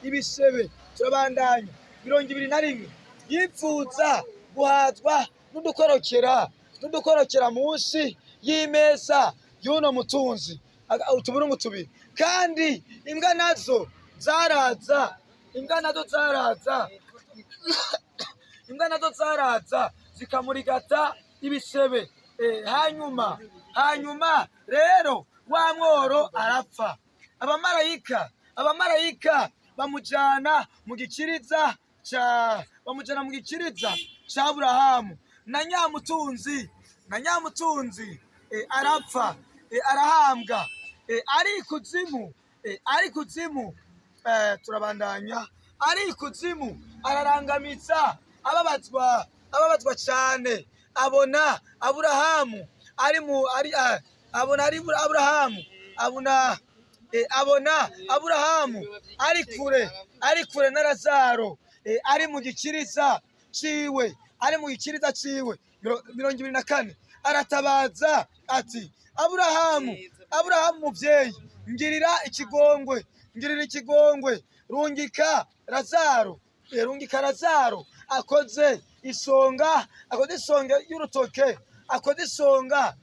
ibisebe. Turabandanya. 21. Yipfuza guhatwa n'udukorokera munsi y'imeza y'uno mutunzi. Utuburungu tubiri. Kandi imbwa nazo zaraza, imbwa nazo zaraza, imbwa nazo zaraza zikamurigata ibisebe. Hanyuma rero wa mworo arapfa. Abamarayika bamujana mu gikiriza ca bamujana mu gikiriza ca Aburahamu. Na nyamutunzi arapfa, arahambwa. Ari ikuzimu, turabandanya. Ari ikuzimu ararangamitsa, ababazwa cyane. Abona Aburahamu ari mu ari abona ari Aburahamu abona abona Aburahamu ari kure na Lazaro ari mu gikiriza ciwe, ari mu gikiriza ciwe. 24. Aratabaza ati: "Aburahamu, Aburahamu muvyeyi, ngirira ikigongwe, ngirira ikigongwe, rungika Lazaro, rungika Lazaro akoze isonga y'urutoke, akoze isonga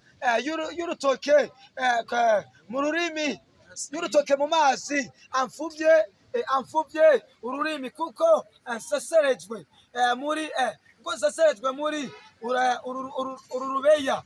y'urutoke mu rurimi y'urutoke mu mazi, amfuvye ururimi, kuko nseserejwe muri kuko nseserejwe muri uru rubeya."